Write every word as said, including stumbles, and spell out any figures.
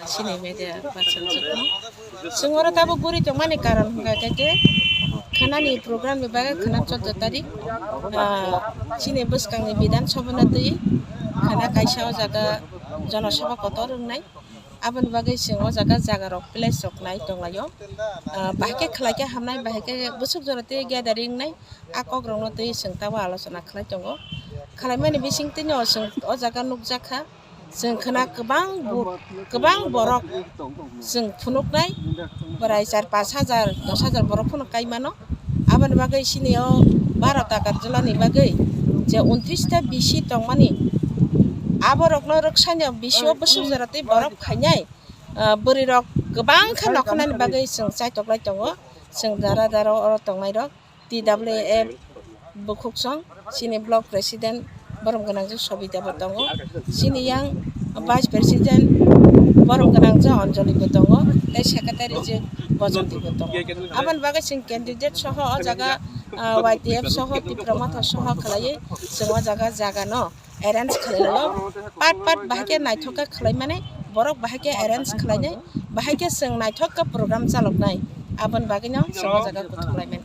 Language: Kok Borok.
Chini media person chukno. Chwng oro tabuk guri tongmani karon hwnkha khe khe khwnani program ni bagwi khwna chwddo tarik, ah, chini bwskangni Bidhan Sabha no twi khwna kaisa o jaga Jana Sabha kotor wngnai. Aboni bagwi chwng o jaga jaga rok place rok nai tonglaio. Ah, bahai khe khwlai khe hamnai, bahai khe bwswk jora twi gathering wngnai. A kok rokno twi chwng tabuk alochona khwlai tongo. Khwlaimani bisingtwino chwng o jaga nukjakha. Chwng khwna kwbang bo-, kwbang borok chwng phunuknai, bwrai char pash hajar, dos hajar borok phano kai mano. Aboni bagwi chini o Bharat Agartala ni bagwi je untris ta bisi tongmani, aborokno rwksaino bisi o bwswk jora tei borok phainai, ah, bwrwi rok kwbang khe nokhanani bagwi chwng chaitoklai tongo. Chwng dara dara oro tongnai rok. T W F Bukhuksong, chini block president borom gwnang je Sobita bo tongo, chini yang vice president borom gwnang je Anjali bo tongo, tei secretary je Bajanti bo tongo. Aboni bagwi chwng candidate soho o jaga, ah, Y T F soho Tipra Motha soho khwlaiwi chwng o jaga jaga no arrange khwlaio. Part part bahai khe naithok khe khwlaimani, borok bahai khe arrange khwlainai, bahai khe chwng naithok khe program chaloknai, aboni bagwino chwng o jaga kuthuk laimani.